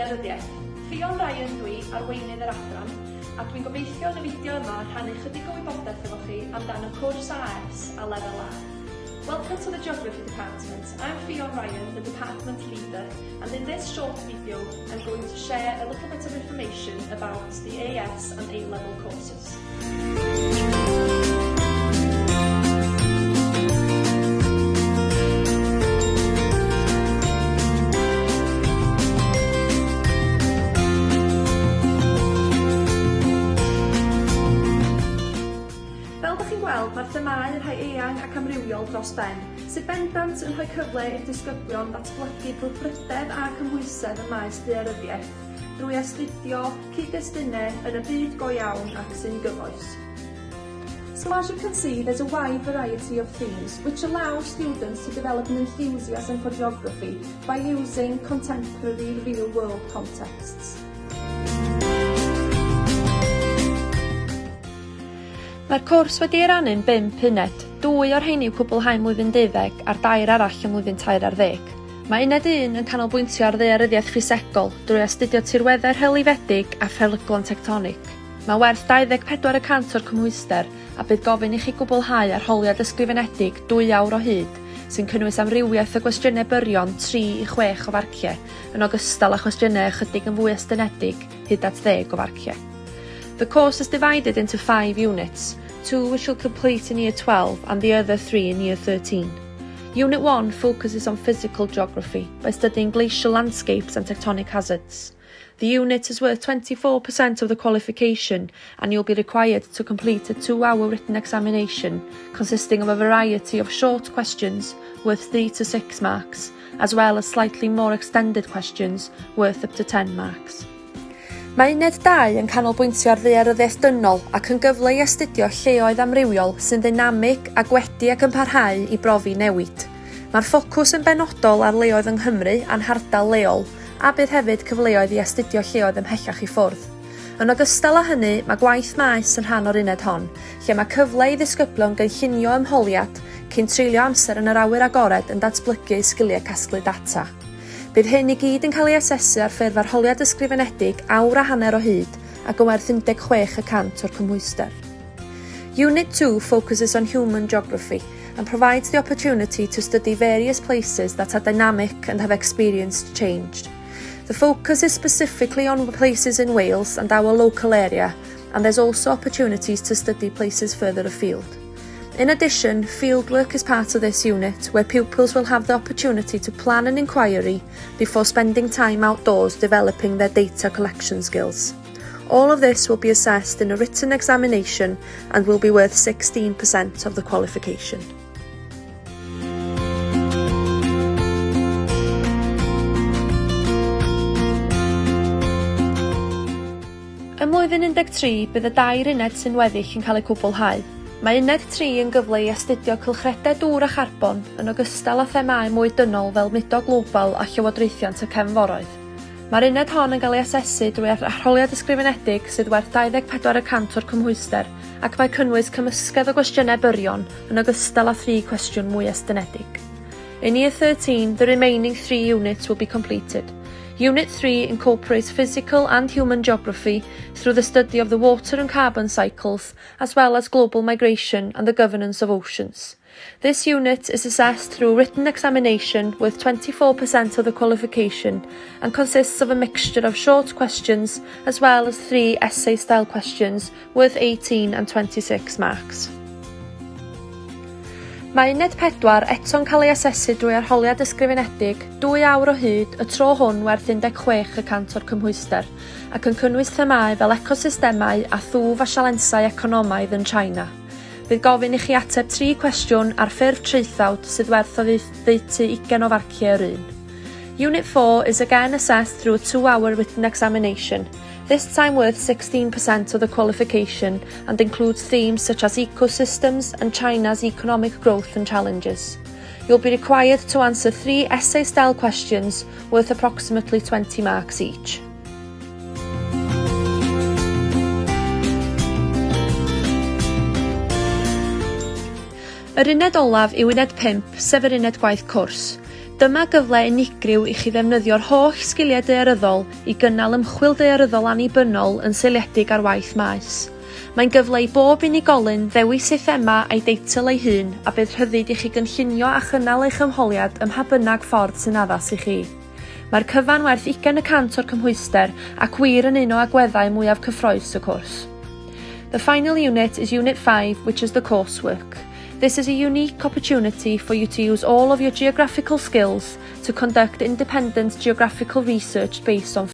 Ddaearyddiaeth. Ffion Ryan dwi, arweinydd yr adran, a dwi'n gobeithio yn y fideo yma rhannu chydig o wybodaeth efo chi amdan y cwrs AS a Lefel A. Welcome to the Geography Department. I'm Ffion Ryan, the department leader, and in this short video I'm going to share a little bit of information about the AS and A-level courses. Fel dych chi'n gweld, mae'r themâu yn rhai eang ac amrywiol dros ben, sydd bendant yn rhoi cyfle i'r disgyblion ddatblygu brwdfrydedd a cymhwysedd ym maes daearyddiaeth drwy astudio cyd-destunau yn y byd go iawn ac sy'n gyfoes. So as you can see, there's a wide variety of themes which allow students to develop an enthusiasm for geography by using contemporary real-world contexts. Mae'r cwrs wedi ei rannu'n bump uned, dwy o'r rheini i'w cwblhau ym mlwyddyn deuddeg a'r dair arall ym mlwyddyn tair ar ddeg. Mae uned un yn canolbwyntio ar ddaearyddiaeth ffisegol drwy astudio tirweddau rhewlifedig a pheryglon tectonig. Mae werth 24 y cant o'r cymhwyster a bydd gofyn i chi gwblhau arholiad ysgrifenedig dwy awr o hyd sy'n cynnwys amrywiaeth o gwestiynau byrion tri i chwech o farciau yn ogystal â chwestiynau ychydig yn fwy estynedig hyd at ddeg o farciau. The course is divided into five units, two which you'll complete in Year 12 and the other three in Year 13. Unit 1 focuses on physical geography by studying glacial landscapes and tectonic hazards. The unit is worth 24% of the qualification and you'll be required to complete a two-hour written examination consisting of a variety of short questions worth 3 to 6 marks, as well as slightly more extended questions worth up to 10 marks. Mae Uned 2 yn canolbwyntio ar ddaearyddiaeth dynol ac yn gyfle i astudio lleoedd amrywiol sy'n ddeinamig ac wedi ac yn parhau i brofi newid. Mae'r ffocws yn benodol ar leoedd yng Nghymru a'n hardal leol, a bydd hefyd cyfleoedd i astudio lleoedd ymhellach i ffwrdd. Yn ogystal â hynny, mae gwaith maes yn rhan o'r uned hon, lle mae cyfle i ddisgyblion gynllunio ymholiad cyn treulio amser yn yr awyr agored yn datblygu eu sgiliau casglu data. Bydd hyn i gyd yn cael ei asesu ar ffurf arholiad ysgrifenedig awr a hanner o hyd ac yn werth 16 y cant o'r cymhwyster. Unit 2 focuses on human geography and provides the opportunity to study various places that are dynamic and have experienced change. The focus is specifically on places in Wales and our local area, and there's also opportunities to study places further afield. In addition, fieldwork is part of this unit, where pupils will have the opportunity to plan an inquiry before spending time outdoors developing their data collection skills. All of this will be assessed in a written examination and will be worth 16% of the qualification. Ym mlwyddyn 13, bydd y dair uned sy'n weddill yn cael eu cwblhau. Mae Uned 3 yn gyfle i astudio cylchredau dŵr a charbon, yn ogystal â themâu mwy dynol fel mudo global a llywodraethiant y cefnforoedd. Mae'r uned hon yn cael ei asesu drwy arholiad ysgrifenedig sydd werth 24 y cant o'r cymhwyster ac mae cynnwys cymysgedd o gwestiynau byrion yn ogystal â thri cwestiwn mwy estynedig. In Year 13, the remaining three units will be completed. Unit 3 incorporates physical and human geography through the study of the water and carbon cycles, as well as global migration and the governance of oceans. This unit is assessed through written examination with 24% of the qualification and consists of a mixture of short questions as well as three essay-style questions worth 18 and 26 marks. Mae Uned 4 eto'n cael ei asesu drwy arholiad ysgrifenedig, dwy awr o hyd, y tro hwn werth 16 y cant o'r cymhwyster, ac yn cynnwys themâu fel ecosystemau a thwf a sialensau economaidd yn China. Bydd gofyn i chi ateb tri cwestiwn ar ffurf traethawd sydd werth oddeutu ugain o farciau yr un. Unit 4 is again assessed through a two-hour written examination, this time worth 16% of the qualification and includes themes such as ecosystems and China's economic growth and challenges. You'll be required to answer three essay-style questions worth approximately 20 marks each. Yr uned olaf yw uned 5, sef yr uned gwaith cwrs. Dyma gyfle unigryw i chi ddefnyddio'r holl sgiliau daearyddol i gynnal ymchwil daearyddol annibynnol yn seiliedig ar waith maes. Mae'n gyfle i bob unigolyn ddewis ei thema a'i deitl ei hun a bydd rhyddid i chi gynllunio a chynnal eich ymholiad ym mha bynnag ffordd sy'n addas i chi. Mae'r cyfan werth 20% o'r cymhwyster ac wir yn un o agweddau mwyaf cyffrous y cwrs. The final unit is Unit 5, which is the coursework. This is a unique opportunity for you to use all of your geographical skills to conduct independent geographical research based on